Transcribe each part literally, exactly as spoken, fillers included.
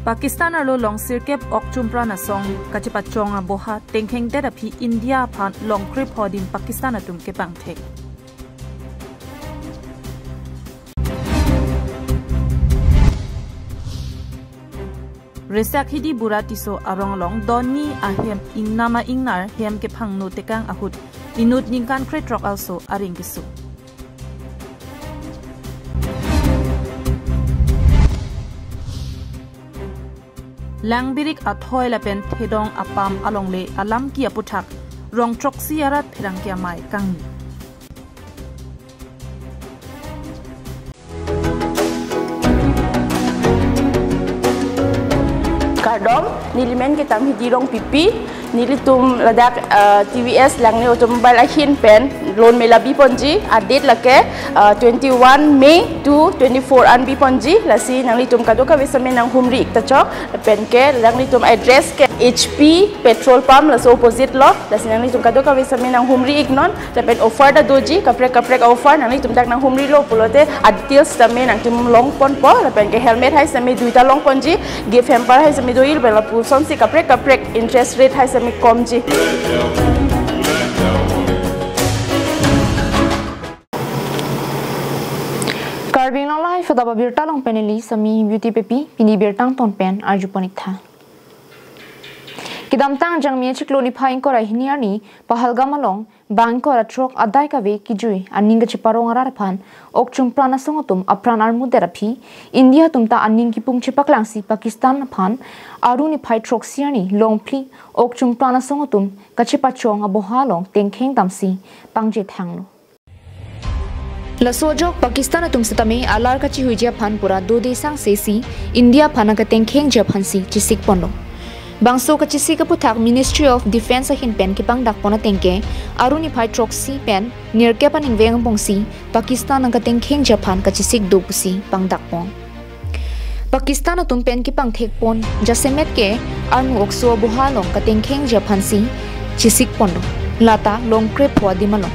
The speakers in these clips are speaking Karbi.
Pakistan arlo long sirkep Okchum Pran Asong kachepachong aboha tengkhengdet aphi India aphan long krepho adim Pakistan atum kepangthek. Resak Hidi Bura Tisso arong along donni ahem ingnam a-ingnar hem kephangno tekang ahut inut ningkan krethrok arloso aring keso. Langbirik athoi lapen thedong apam alongle alamki aputhak rong throksi arat pherangke amei kangni. Kardom, nelimen ke Tamhidi Rongpipi, nelitum ladak, ah, T V S Langne Automobile ahin pen loan mela biponji, a-date lake, ah, twenty-one May two twenty-four an biponji, lasi nanglitum kadokave sitame nanghumri ik ta chok, pen ke nanglitum address ke H P petrol pump laso opposite lo, lasi nanglitum kadokave sitame nanghumri iknon, lapen offer ta doji, kaprek kaprek offer, nanglitum dak nanghumrilo pulote, a-details sitame nangtum longponpo, lapen ke helmet hai sitame duita longponji, gift hamper hai sitame do-il, lapen lapusonsi kaprek kaprek interest rate hai sitame komji. Karbi Anglong Live adap abirta along pen neli Sami Beauty Pepi, pini birta angton pen arjupon ik tha. Kedamtang Jangmi achiklo niphai ingkoi ra hini arni Pahalgam along bang ingkoi ra throk adai kave kejui aning kacheparong arat aphan Okchum Pran Asong atum apran armudet aphi India atum ta aning kipung chepaklangsi Pakistan aphan Aru niphai throksi arni longphli Okchum Pran Asong atum kachepachong aboha along tengkheng damsi pangje thanglo. Laso ajok Pakistan atum sitame alar kachihuiji aphan pura dode sangsesi India aphan nangkatengkhengji aphansi chesikponlo. Bangso kachesik aputhak Ministry of Defence ahin pen kepangdakpon ateng ke Aru niphai throksi pen nerkep aningve angbongsi Pakistan nangkatengkhengji aphan kachesik do pusi pangdakpon. Pakistan atum pen kepangthekpon jasemet ke armu okso aboha along katengkhengji aphansi chesikponlo, lata long krepho adim along.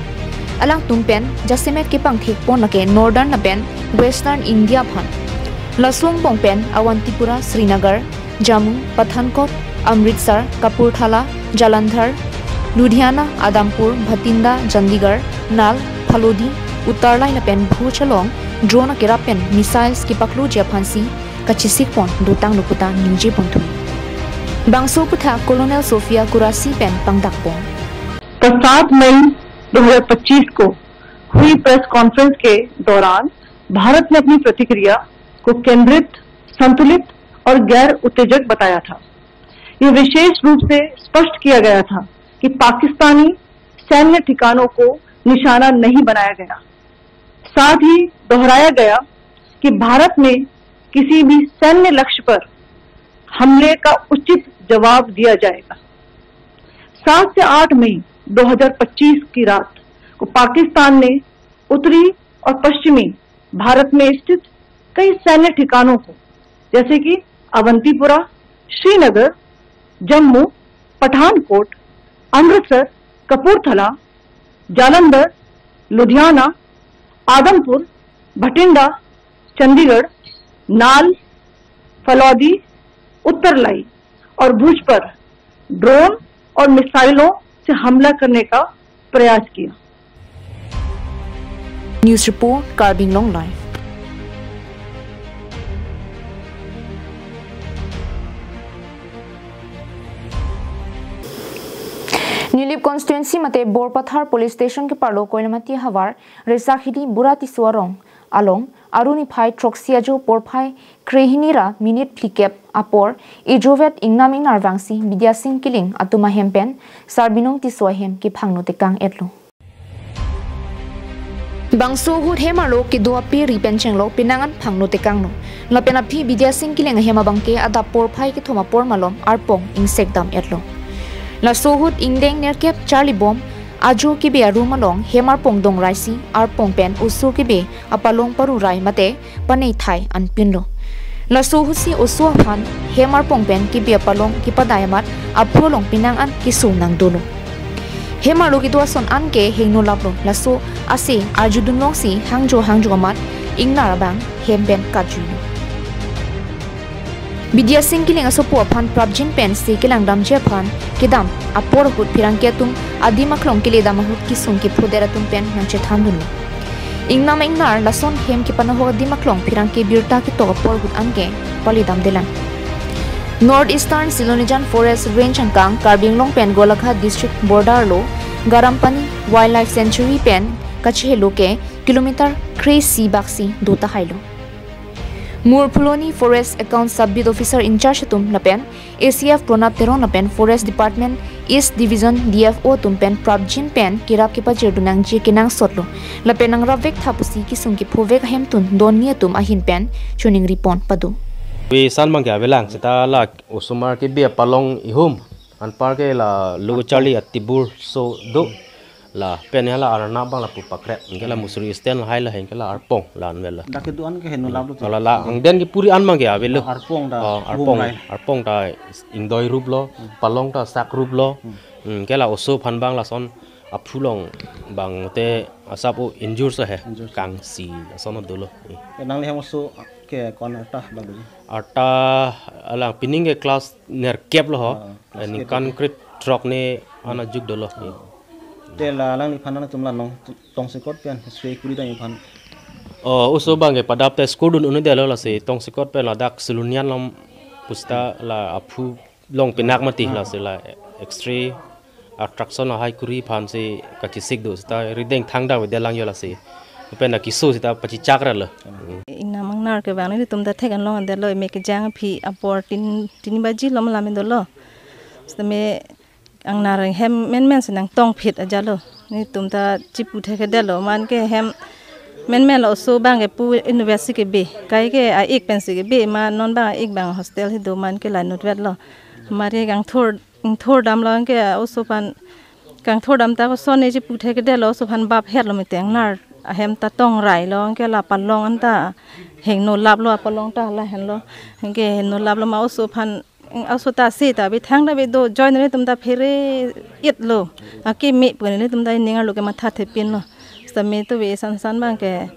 Alangtum pen jasemet kepangthekpon lake Northern lapen Western India aphan. Laso angbong pen Awantipura, Srinagar, Jammu, Pathankot, Amritsar, Kapurthala, Jalandhar, Ludhiana, Adampur, Bathinda, Chandigarh, Nal, Phalodi, Uttarlai lapen Bhuj along drone akerap pen missiles kepakloji aphansi kachesikpon dotanglo puta ningjeponthu. Bangso aputhak Colonel Sophia Kurasi pen pangdakpon. तो सात मई दो हज़ार पच्चीस को हुई press conference के दौरान भारत ने अपनी प्रतिक्रिया को केंद्रित, संतुलित और गैर उत्तेजक बताया था। ये विशेष रूप से स्पष्ट किया गया था कि पाकिस्तानी सैन्य ठिकानों को निशाना नहीं बनाया गया। साथ ही दोहराया गया कि भारत में किसी भी सैन्य लक्ष्य पर हमले का उचित जवाब दिया जाएगा। सात से आठ मई दो हज़ार पच्चीस की रात को पाकिस्तान ने उत्तरी और पश्चिमी भारत में स्थित कई सैन्य ठिकानों को, जैसे कि अवंतीपुरा, श्रीनगर, जम्मू, पठानकोट, अमृतसर, कपूरथला, जालंधर, लुधियाना, आदमपुर, भटिंडा, चंडीगढ़, नाल, फलौदी, उत्तरलाई और भुज पर ड्रोन और मिसाइलों से हमला करने का प्रयास किया। News report, Karbi Anglong Live. Nilip constituency mate Borpathar Police Station keparlo Koilamati havar Resak Hidi Bura Tisso arong along Aru niphai throksi ajo porphai krehini ra minute phlikep apor ejovet ingnam ingnar vangsi Bidya Sing Killing atum ahem pen Sarbinong Tisso ahem kephangno tekang etlo. Bangso ahut hem arlo kedo ape ri pen chenglok penang an phangno tekanglo. Lapen aphi Bidya Sing Killing ahem abangke adap porphai kethom apor malom arpong ingsekdam etlo. Laso ahut ingdeng nerkep charlibom ajo kebe arum along hem arpong dongraisi arpong pen oso kebe apalong parurai mate paneithai anpinlo. Laso ahutsi oso aphan hem arpong pen kebe apalong kepadai amat aphu along penang an keso nangdolo. Hem arlo kedo ason an ke hingno laplo, laso ase arjudun longsi hangjo hangjo amat ingnar abang hem pen katjuilo. Bidya Sing Killing asopo aphan prapjin pensi kelangdamji aphan kedam apor ahut pherangke atum adim aklong keledam ahut kesung kephodet atum pen nangchethandunlo. Ingnam ingnar lason hem kepanahok adim aklong pherangke birta ketok apor ahut anke paledamdelang. North Eastern Silonijan Forest Range angkang Karbi Anglong pen Golaghat District border lo Garampani Wildlife Sanctuary pen kachihelo ke kilometer kre-isi baksi do tahailo. Mur Phuloni Forest Account Sub Beat Officer in-charge atum lapen A C F Pranab Teron lapen Forest Department East Division D F O atum pen prapjin pen kerap kepajirdun nangji kenangsotlo. Lapen nangrapvek tha pusi kesung kephovek ahemtun donni atum ahin pen choningri pon pado. Ave san abangke avelang seta la osomar kebi apalong ihum anparke la lo charli atibur so do. Lapen hala arnam abang lapu pakret. Anke la Mussoorie Eastern lahai lahai anke la arpong la anvel la. Dak kedo-an ke heno laplo. Ala la angden ke puri an abangke avelo. Arpong ta, oh, arpong, arpong ta ingdoi rup lo, palong ta sak rup lo. Hmm, anke la oso aphan abang lason aphu along abang te asap o injure so he. Injure so. Kangsi lason dolo. Nangli hem oso ke ko-an arta badu? Arta alang pining ke class nerkep lo ho. Ah, class ningkan kep. Krethrok ne ana juk dolo. Te la alangliphan nangtum la nong tongsekot pen sui kuri dam aphan. Oh, oso abangke padap te skur dun un'edetlo lasi tongsekot pen ladak Silonijan along pusita la aphu long pinak mati lasi la extra attraction lahai kuri aphansi kachesik do seta rideng thangdak avedet lang jo lasi. Pen la keso seta pachichak ra lo. Ingnam ingnar ke bang nelitum ta thek-an longdetlo, me kejang aphi apor tin, tin baji lom lam dolo. Seta me ingnar hem menmen si nangtongphit ajalo. Nelitum ta chipu thekthedetlo, man ke hem menmen lo oso abangke pu university kebi. Kai ke a-ik pensi kebi, ma non abang a-ik abang hostel si do, man ke la nutvetlo. Mari kangthur, ingthur damlo anke oso aphan kangthur dam ta koson ne chipu thekthedetlo, oso aphan bap hetlo mete ingnar ahem ta tongrailo anke la palong anta heno laplo, apalong ta lahenlo. Anke heno laplo ma oso aphan, oso ta si ta bi thang ta bi do join nelitum ta phere itlo. Akeme pu nelitum ta ining arlo kematha thepinlo. Seta me to bi san san abangke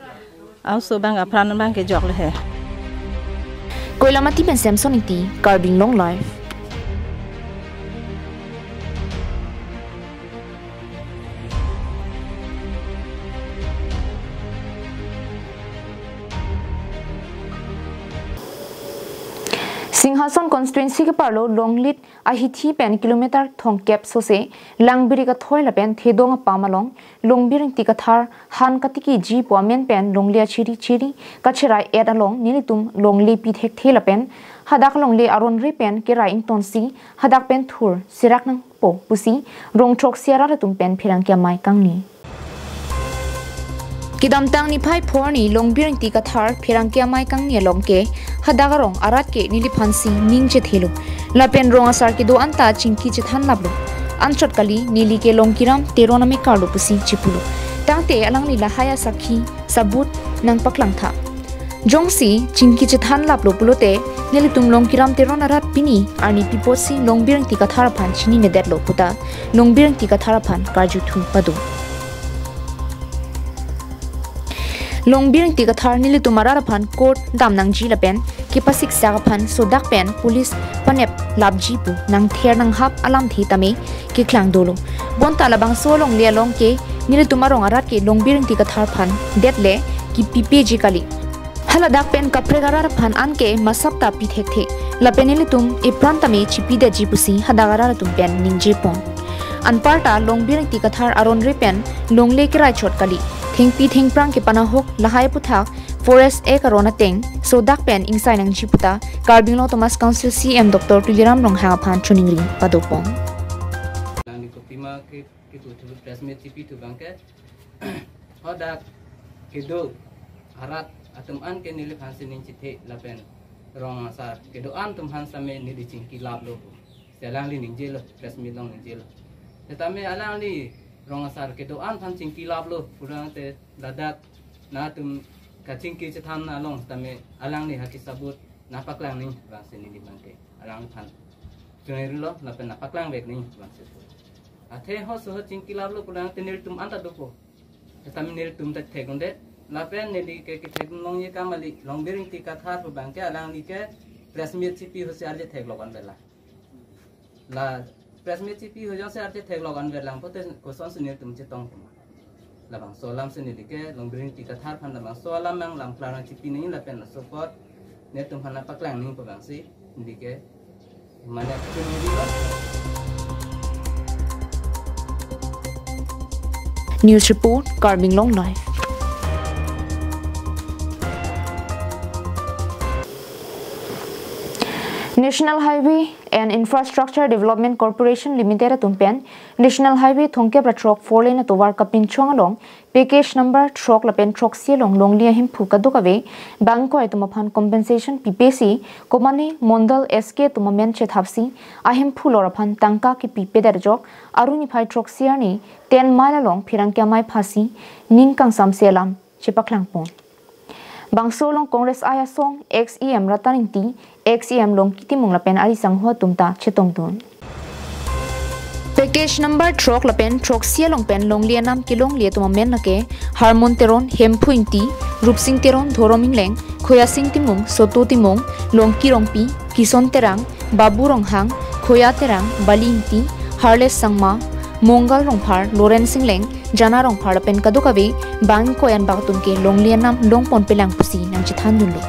oso abang apran abangke joklo he. Koilamati pen Samson Ingti, Karbi Anglong Live. Singhason constituency keparlo Longlit ahithi pen kilometer thomkep sose Langbiri Kathoi lapen Thedong apam along Longbir Ingti Kathar han katiki ji pu amen pen longle achiri chiri kacherai et along nelitum longle pi thekthe lapen hadak longle aron re pen kerai ingtonsi hadak pen thur serak nangpo pusi rong throksi arat atum pen pherangke amei kangni. Kedamtang niphai phor arni Longbir Ingti Kathar pherangke amei kangni along ke hadak arong arat ke neliphansi ning chethelo. Lapen rong asar kedo-an ta chingki chethan laplo. Anchot kali neli ke Longkiram Teron amekar lo pusi chipulo. Tangte alangli lahai asakhi sabut nangpaklang tha. Jongsi chingki chethan laplo pulote nelitum Longkiram Teron arat pini arni pi apotsi Longbir Ingti Kathar aphan chininedetlo puta Longbir Ingti Kathar aphan karjuthu pado. Longbir Ingti Kathar nelitum arat aphan court dam nangji lapen kepasiksak aphan sodak pen police panep lapji pu nangther nanghap alamthe tame keklang dolo. Bonta labangso longle along ke nelitum arong arat ke Longbir Ingti Kathar aphan det le kipipeji kali. Haladak pen kaprek arat aphan anke masap ta pi thekthe. Lapen nelitum epran tame chipidetji pusi hadak arat atum pen ningje pon. Anparta Longbir Ingti Kathar aron re pen longle kerai chot kali. Thengpi thengphrang kepanahok lahai aphuthak Forest Act aron ateng sodak pen ingsai nangji puta Karbi Anglong Autonomous Council C E M Doctor Tuliram Ronghang aphan choningri padopon. Nangli kopima ke, kethu thu press meet chipi thu abangke hadak kedo arat atum an ke neliphansi ning chethe lapen rong asar kedo-an atum aphan same neli chingki laplo. Alangli ningjelo, press meet along ningjelo. Setame alangli rong asar kedo-an aphan chingki laplo, kurang te ladak nangtum kachingki chethan along tame alangli haki sabut nangpaklang nangji abangsi neli abangke alangliphan choningri lo, lapen nangpaklang vek nangji abangsi. Athe ho soho chingki laplo kurang te nelitum anta dopo. Setame nelitum ta theklongdet. Lapen neli ke kethek longji akam kali, Longbir Ingti Kathar pu abangke alangli ke Press meet chipi hosi arje theklok anvetlang. La press meet chipi ho jongsi arje theklok anvetlang pote kosonsi netum chetong puma. Labangso alamsi neli ke Longbringti Kathar aphan labangso alam nang lam klar nangchipi nangji lapen laso apot netum aphan nangpaklang nangji pu abangsi neli ke mane chunwi lo. News report, Karbi Anglong Live. National Highway and Infrastructure Development Corporation Limited atum pen National Highway thomkep ra throk four lane atovar kapinchong along package number throk lapen throksi along longle ahemphu kadokave bang ingkoi atum aphan compensation pipesi komatne Mondal S K atum amen chethapsi ahemphu lor aphan tangka kipi pederjok Aru niphai throksi arni ten mile along pherangke amei aphasi ning kangsamse alam chepaklang pon. Bangso along Congress aisong ex E M Ratan Engti, ex E M Longki Timung lapen ari sangho atum ta chetongdun. Package number throk lapen throksi along pen longle anam kelongle atum amen lake Harmon Teron, Hemphu Engti, Rupsing Teron, Dhorom Engleng, Khoyasing Timung, Soto Timung, Longki Rongpi, Kison Terang, Babu Ronghang, Khoya Terang, Bali Engti, Harles Sangma, Mongal Rongphar, Lawrence Engleng, Jana Rongphar lapen kadokave bang ingkoi anbak atum ke longle anam longpon pelang pusi nangchethandunlo.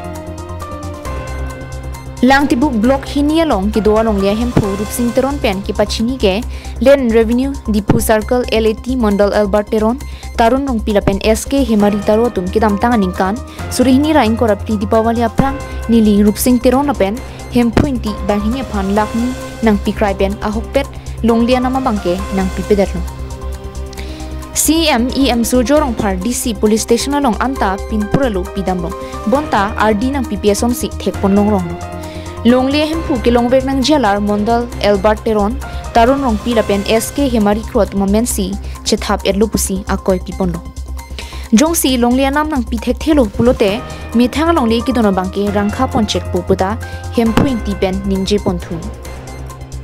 Langtibuk Block hini along kedo alongle ahemphu Rupsing Teron pen kepachini ke Land Revenue Diphu Circle L A T Mondal Albert Teron, Tarun Rongpi lapen S K Hemari Taro atum kedamtang aningkan suri hini ra ingkoi ra phli Deepavali aphrang neli Rupsing Teron lapen Hemphu Engti banghini aphan lakh ni nangpikrai pen ahokpet longle anam abangke nangpipedetlo. C M E M Surjo Rongphar D C Police Station along anta pinpur alo pidamlo. Bonta ardi nangpipi asonsi thekpon longronglo. Longle ahemphu kelongvek nangji alar Mondal Albert Teron, Tarun Rongpi lapen S K Hemari Kro atum amensi chethap-etlo pusi akoi piponlo. Jongsi longle anam nangpi thekthelo pulote methang alongle kedo abangke rangkha ponchekpo puta Hemphu Engti pen ningje ponthu.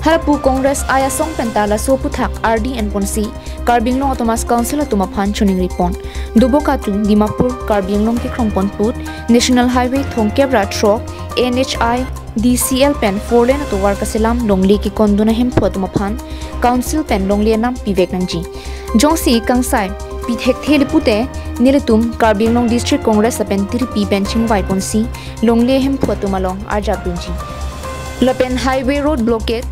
Halapu Congress aisong penta laso aphuthak ardi enponsi Karbi Anglong Autonomous Council atum aphan choningri pon. Dobokatu Dimapur Karbi Anglong kekrong pon put National Highway thomkep ra throk N H I D C L pen four lane atovar kaselam longle kekondun ahemphu atum aphan Council pen longle anam pivek nangji. Jongsi kangsai pi thekthele pute nelitum Karbi Anglong District Congress lapen T D P pen chingvai ponsi longle ahemphu atum along arjapdunji. Lapen highway road blockade,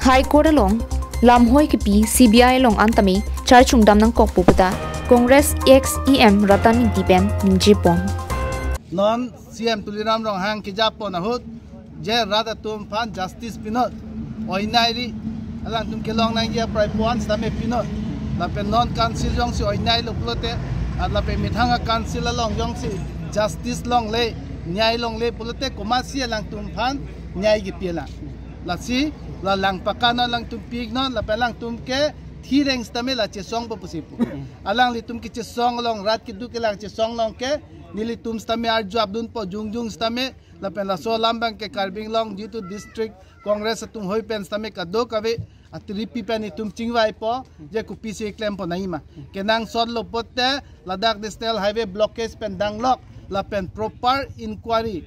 High Court along lamhoi kipi C B I along antame charchungdam nangkokpo puta Congress ex E M Ratan Engti pen ningje pon. Non C M Tuliram Ronghang kejapon ahut je rat atum aphan justice pinon, oinai ri, alangtum kelong nangji aprai puan sitame pinon. Lapen non council jongsi oinai lo pulote, at lapen methang a-council along jongsi justice longle, nyai longle pulote komatsi alangtum aphan nyai kipi lang. Lasi la lang pakan alangtum piknon, lapen alangtum ke thireng sitame la chesongpo pusi pu. Alanglitum kechesong along, rat keduk kelang chesong along ke nelitum sitame arjapdunpo jongjong sitame, lapen laso alam abangke Karbi Anglong jitu District Congress atum hoi pen sitame kadokave a-T D P pen itum chingvaipo, je kopisi klempon nangji ma. Kenangsot lo pote ladak National Highway blockage pen danglok, lapen proper inquiry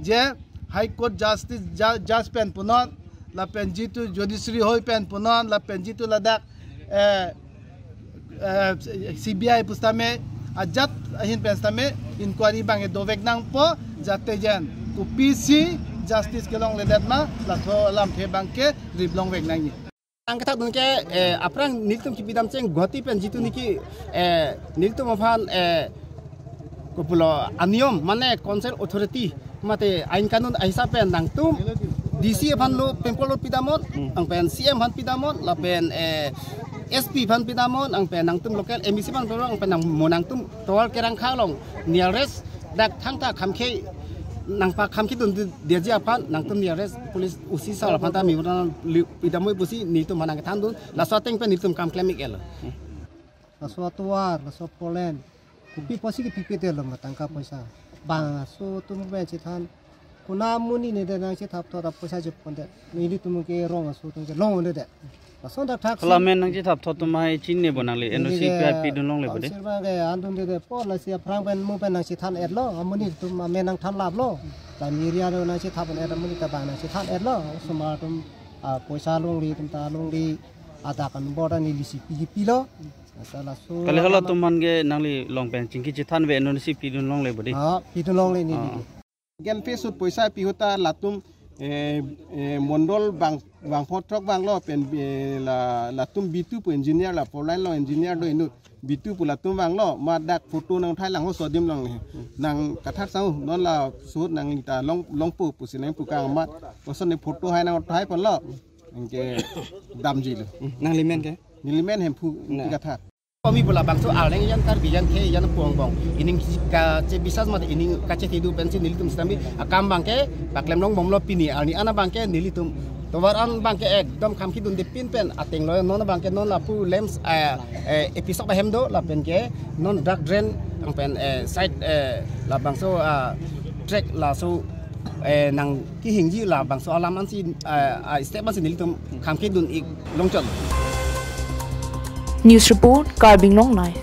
je High Court Justice, Ju-, Judge pen punon, lapen jitu Judiciary hoi pen punon, lapen jitu ladak, eh, eh, C B I pu sitame ajat ahin pen sitame inquiry abang dovek nangpo, jate jen kopisi justice kelongledet ma, laso alamthe abangke riplongvek nangji. Angkethak dun ke, eh, aphrang nelitum kipidam cheng Guwahati pen jitu niki, eh, nelitum aphan, eh, kopulo aniyom mane concerned authority mate ain kanun ahisap pen nangtum D C aphan lo pempol lo pidamnon, Hmm. Ang pen C M aphan pidamnon, lapen, eh, S P aphan pidamnon, ang pen nangtum local M A C aphan pidamnon, ang pen nang mo nangtum tovar kerangkha along nearest dak thangta khamkhe nangpa khamkhe dun di-, diaji aphan nangtum nearest police O C sir aphan ta mi pidamnon pusi nelitum aphan nangkethandun, laso ateng pen nelitum kam klem ik-etlo. Laso atovar, laso four lane. Kopi apotsi kepipedetlo ma tangka poisa. Bang aso atum pen chethan. Konat amonit ne de nangchethap thot apoisa chepondet. Nelitum ke rong aso atum ke longledet. Lason thakthak si. Hala amen nangchethap thot atum hai chinine bo nangli, N O C neli ke pi, pidun longle bo de. Council abang ke andun de de po, lasi aphrang pen mo pen nangchethan-etlo, amonit atum amen nangthanlaplo. Tami area do nangchethap-et, amonit ta bang nangchethan-etlo. Osomar atum, ah, poisa longle atum ta longle, adak anbor ta neli si pi pilo. Asa laso kali hala alam atum aphan ke nangli long pen chingki chethan ave, N O C pidun longle bo de. Ah, pidun longle neli. Ah. Gen pe sut poisa pi ahut ta latum, eh, eh, mondol bang, bangpho throk vanglo pen, eh, la, latum B two pu engineer, la four lane along engineer do inut, B two pu latum vanglo, ma dak photo nangthai lang ho sodim lang, nang kathar sang non la suhut nangta long, longpo pusi nangpu kang amat, koson ne photo hai nangthai ponlo, anke damjilo. Nangli men ke? Neli men Hemphu, na. Ingti Kathar. Kami pu labangso arleng ejang, Karbi ejang, khei ejang pu angbong. Ining kachebisas mate ining kachethedu pensi nelitum sitame akam abang ke paklem longbomlo, pini arni an abang ke nelitum tovar an abang ke ekdom kham kidunde pin pen ateng lo, non abang ke non lapu lamps, eh, eh, episok ahem do lapen ke non drug drain ang pen, eh, side, eh, labangso, ah, track laso, eh, nangkehingji labangso alam ansi, eh, ah, step ansi nelitum kham kidun-ik longchot. News report, Karbi Anglong Live.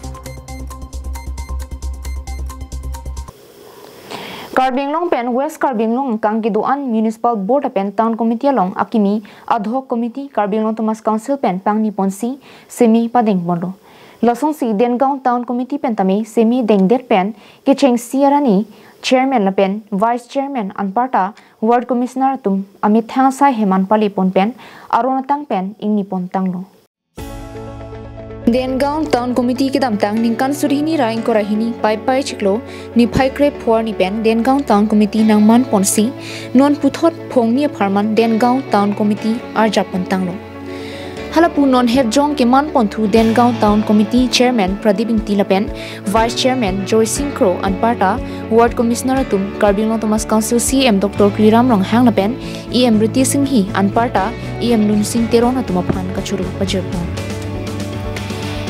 Karbi Anglong pen West Karbi Anglong kangkido-an Municipal Board pen Town Committee along akimi ad hoc committee Karbi Anglong Autonomous Council pen pangni ponsi semi padeng ponlo. Lasonsi Dengaon Town Committee pen tame semi dengdet pen kechengsi arni Chairman lapen Vice Chairman anparta Ward Commissioner atum amethang asai heman pali pon pen aron atang pen ingni pon tanglo. Dengaon Town Committee kedamtang ningkan suri hini ra ingkoi ra hini Paipai chiklo niphai krepho arni pen Dengaon Town Committee nangman ponsi non puthot phongni apharman Dengaon Town Committee arjap pon tanglo. Halapu non hetjong keman ponthu Dengaon Town Committee Chairman Pradip Ingti lapen Vice Chairman Joysing Kro anparta Ward Commissioner atum Karbi Anglong Autonomous Council C M Doctor Tuliram Ronghang lapen E M Ritesh Enghi anparta E M Lunsing Teron atum aphan kachoro pajirpon.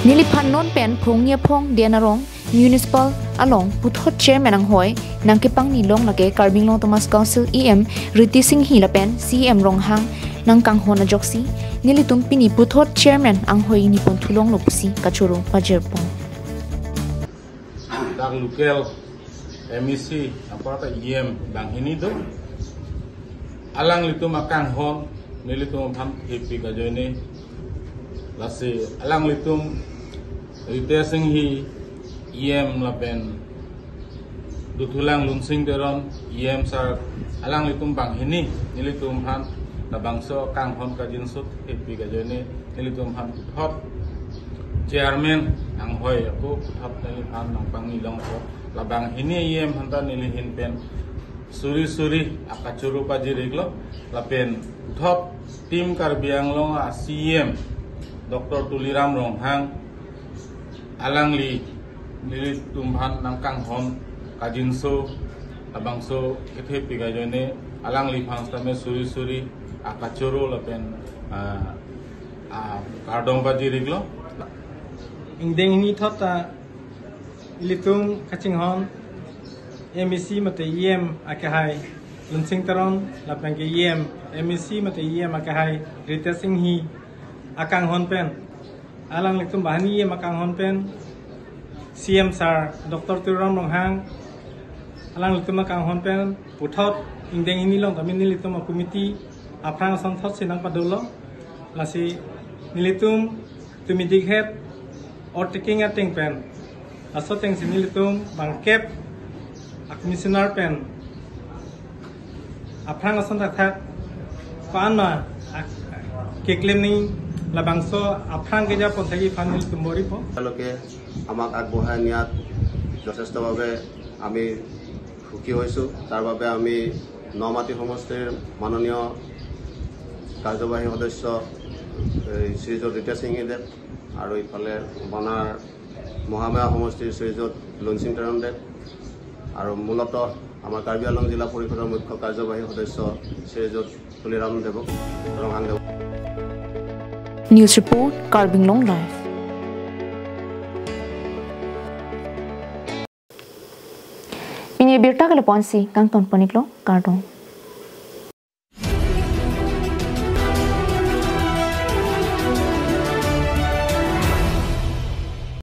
Neliphan non pen phongni aphong den arong Municipal along puthot Chairman anghoi nangkepangni long lake Karbi Anglong Autonomous Council E M Ritesh Enghi lapen C M Ronghang nangkanghon ajoksi nelitum pini puthot Chairman anghoi ingni pon thulonglo pusi kachoro pajirpon. Dak local M E C, anparta E M banghini do. Alanglitum akanghon nelitum aphan thepik ajoine. Lasi alanglitum Ritesh Enghi E M lapen Duthulang Lunsing Teron E M sir, alanglitum banghini nelitum aphan labangso kanghon kajinso thepik ajoine nelitum aphan puthot Chairman anghoi ako puthot neliphan nangpangni longpo. Labanghini E M aphanta neli ahin pen suri suri akachoro pajir-iklo lapen puthot Team Karbi Anglong a C M Doctor Tuliram Ronghang alangli nelitum aphan nangkanghon kajinso labangso kethepik ajoine alangliphan sitame suri suri akachoro lapen, ah, ah, kardom pajir-iklo. Ingdeng hini thot ta ilitum kachinghon M E C mate E M akehai Lunsing Teron lapen ke E M, M E C mate E M akehai Ritesh Enghi akanghon pen, alanglitum banghini E M akanghon pen, C M sir Doctor Tuliram Ronghang, alanglitum akanghon pen puthot ingdeng hini along tame nelitum a-committee aphrang asonthot si nangpadolo. Lasi nelitum tumi dikhet overtaking ateng pen, laso atengsi nelitum bangkep a-commissioner pen aphrang ason thakthak ko-an ma ak-, keklem nangji labangso aphrang keja pon thekji aphan nelitum bor-ipo. তেওঁলোকে আমাক আগবঢ়াই নিয়াত যথেষ্টভাৱে আমি সুখী হৈছোঁ। তাৰ বাবে আমি নমাটি সমষ্টিৰ মাননীয় কাৰ্যবাহী সদস্য এই শ্ৰীযুত ৰিতেশ সিংহী দেৱ আৰু ইফালে বনাৰ মহামায়া সমষ্টিৰ শ্ৰীযুত লুনচিং তেৰণ দেৱ আৰু মূলতঃ আমাৰ কাৰ্বি আংলং জিলা পৰিষদৰ মুখ্য কাৰ্যবাহী সদস্য শ্ৰীযুত তুলিৰাম দেৱক, ৰংহাং দেৱক। News report, Karbi Anglong Live. Pini abirta ke lapu-ansi kangton pon-iklo, kardom.